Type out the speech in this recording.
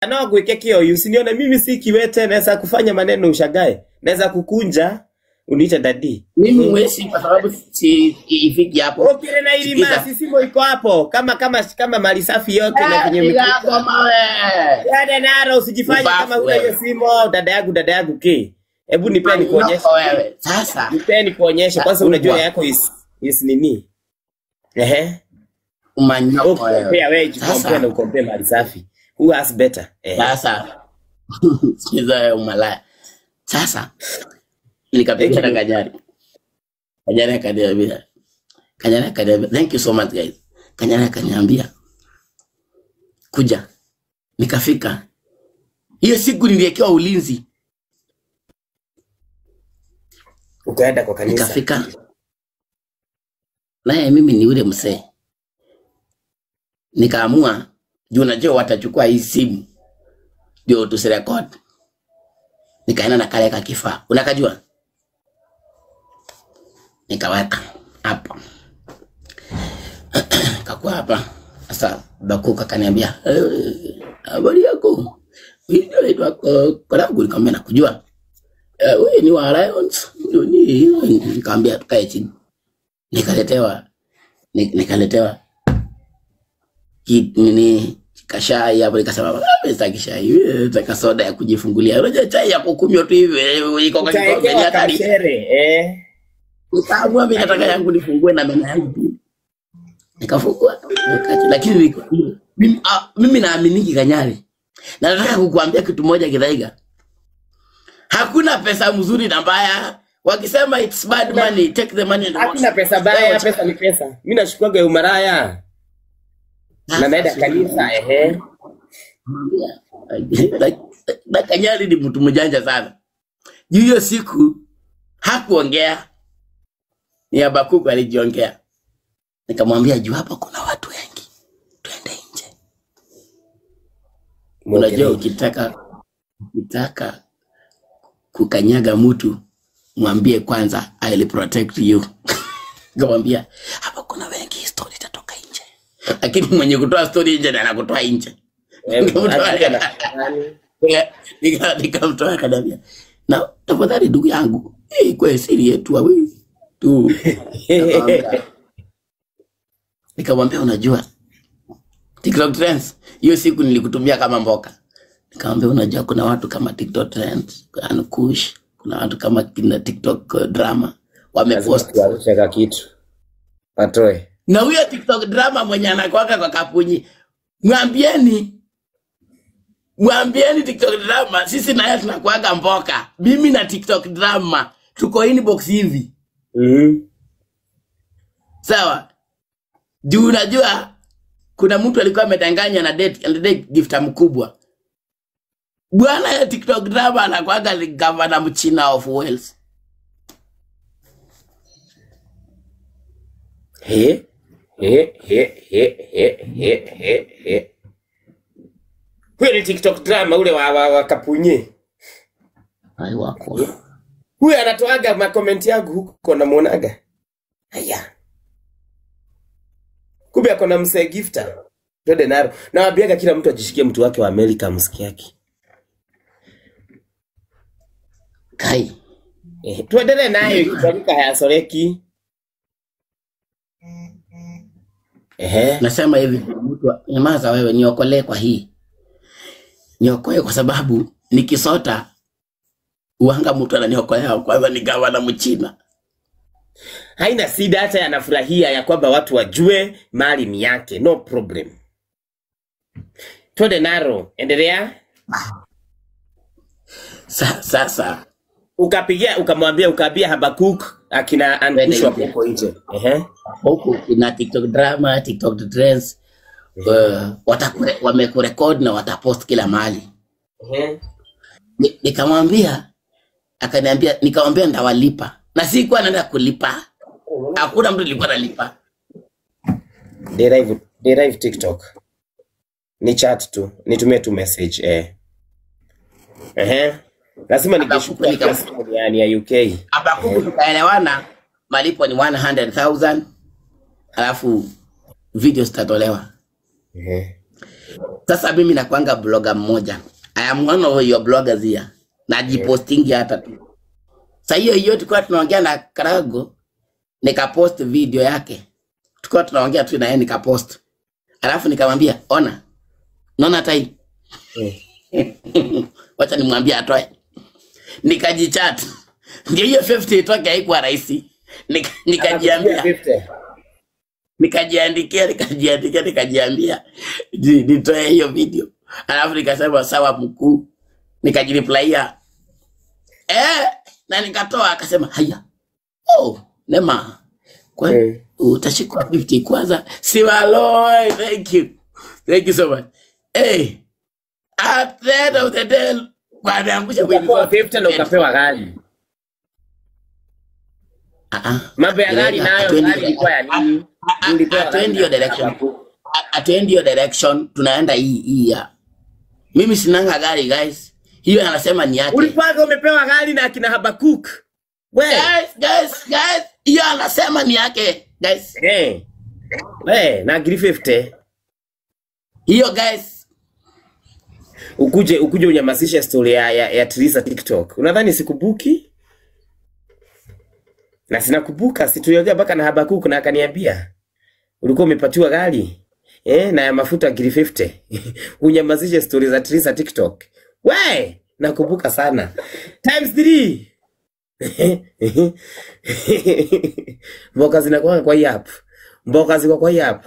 No gwike kio usinione mimi si kiwete, naweza kufanya maneno ushagae. Naweza kukunja uniite daddy. Mimi mwezi kwa sababu si ifiki hapo. Okay, na ilima sisimo iko hapo kama mali safi yote na kwenye mikono. Dada Naro usijifanye kama huna hiyo simu. Dada yangu ke. Hebu nipeni kuonyesha wewe. Sasa nipeni kuonyesha kwanza, unajua yako is nini? Ehe. Umanyoko wewe. Pia wewe jikompea na ukompea mali safi. Who has better? Sasa. Sikiza umalaya. Sasa nikapiga na Kanyari. Kanyari akaniambia. Thank you so much guys. Kanyari akaniambia kuja. Nikafika. Hiyo siku niliwekewa ulinzi. Ukaenda kwa kanisa. Nikafika. Naye mimi ni yule msee. Nikaamua juu najua watachukua hii simu ndio tusirecord. Nikaenda na kale kifaa. Unakajua? Nikaweka hapa. Kakuwa hapa. Sasa Bakuka kaniambia, "Habari yako? Mimi ndio naitwa Korangu." Nikamwambia nakujua. Wewe ni wa Lions? Ni nikamwambia tukae chini. Nikaletewa nini kashai hapo, nikasema sitaki chai, nataka soda ya kujifungulia. Unajua chai ya kukunywa tu hivi iko kwa kikombe ni hatari. Nikaamua mimi nataka yangu nifungue na meno yangu pia. Nikafungua, lakini mimi naaminiki Kanyari. Na nataka kukuambia kitu moja Githaiga. Hakuna pesa mzuri na mbaya. Wakisema it's bad money, take the money and hakuna pesa baya, pesa ni pesa. Mimi nashukuaga umaraya. Na naenda kanisa ehe. Na Kanyari ni mtu mjanja sana. Juu hiyo siku hakuongea. Ni Habakuku alijiongea. Nikamwambia juu hapa kuna watu wengi. Twende nje. Unajua ukitaka kukanyaga mtu mwambie kwanza I will protect you. Nikamwambia hapa kuna wengi, story itatoka nje. Lakini mwenye kutoa story nje ndiye anakutoa nje. Nikamtoa akaniambia, na tafadhali ndugu yangu, hii kwa siri yetu wewe tu. Nikamwambia unajua TikTok Trends hiyo siku nilikutumia kama mboka. Nikamwambia unajua kuna watu kama TikTok Trends, kuna Kush, kuna watu kama kina TikTok drama wamepost kucheka kitu. Atoe. Na huyo TikTok drama mwenye anakuanga kwa kapunyi, mwambieni TikTok drama sisi na yeye tunakuanga mboka. Mimi na TikTok drama tuko inbox hivi. Sawa. Juu unajua kuna mtu alikuwa amedanganya na date gift mkubwa. Bwana ya TikTok drama anakuanga ni governor mchina of Wales. He he he he he he he he. Huyo ni TikTok drama ule wa kapunye. Ai wako. Huyo anatoaga ma comment yangu huko namuonaga. Haya. Kumbe ako na msee gifter. Twende naro. Na waambiaga kila mtu ajishikie mtu wake wa Amerika msikiaki. Kai. Tuendelee nayo ikibarika hayasoreki. Nasema hivi mtu nyamaza wewe, niokolee kwa hii. Niokoe kwa sababu nikisota uanga mtu ananiokolea kwanza ni gavana mchina. Haina shida, hata anafurahia ya kwamba watu wajue mali ni yake, no problem. Twende naro, endelea. Sasa ukapigia ukamwambia ukaambia Habakuk akina Ankushwa huko nje. Huko ina TikTok drama, TikTok trends. Wamekurecord na watapost kila mahali. Nikamwambia akaniambia, nikamwambia ndawalipa. Na sikuwa naenda kulipa. Hakuna mtu alikuwa analipa. Derive TikTok. Ni chat tu, nitumie tu message Lazima ningeshuka yani ya UK. Habakuku tukaelewana malipo ni 100,000 alafu video zitatolewa. Sasa mimi nakwanga blogger mmoja. I am one of your bloggers here. Najipostingi hata tu. Sasa hiyo hiyo tulikuwa tunaongea na Karago, nikapost video yake. Tulikuwa tunaongea tu na yeye nikapost. Alafu nikamwambia, "Ona. Naona hata hii." Wacha nimwambie atoe. Nikajichat. Ndio hiyo 50 itoke, haikuwa rahisi. Nikajiambia, 50. Nikajiandikia, nikajiandikia, nikajiambia nitoe hiyo video. Alafu nikasema sawa mkuu. Nikajireplyia. Na nikatoa, akasema haya. Oh, Nema. Kwa utashikwa 50 kwanza. Siwaloi, thank you. Thank you so much. Hey, at the end of the day wameangusha mwili Ukapewa zote. 50 na ukapewa gari. Mambo ya gari nayo, gari ilikuwa ya nini? Ulipewa gari Hatuendi hiyo na direction. Habakkuk. Hatuendi hiyo direction, tunaenda hii hii ya. Mimi sinanga gari, guys. Hiyo anasema ni yake. Ulikuwa umepewa gari na akina Habakkuk. We. Guys, guys, guys, hiyo anasema ni yake, guys. We, na ngiri 50. Hiyo guys. Ukuje unyamazishe story ya Teresa TikTok. Unadhani sikubuki? Na sinakubuka, si tuliongea mpaka na Habakkuk na akaniambia ulikuwa umepatiwa gari na ya mafuta ngiri 50. Unyamazishe story za Teresa TikTok. We, nakumbuka sana. Times 3. Mboka zinakuwa kwa hii app. Mboka ziko kwa hii app.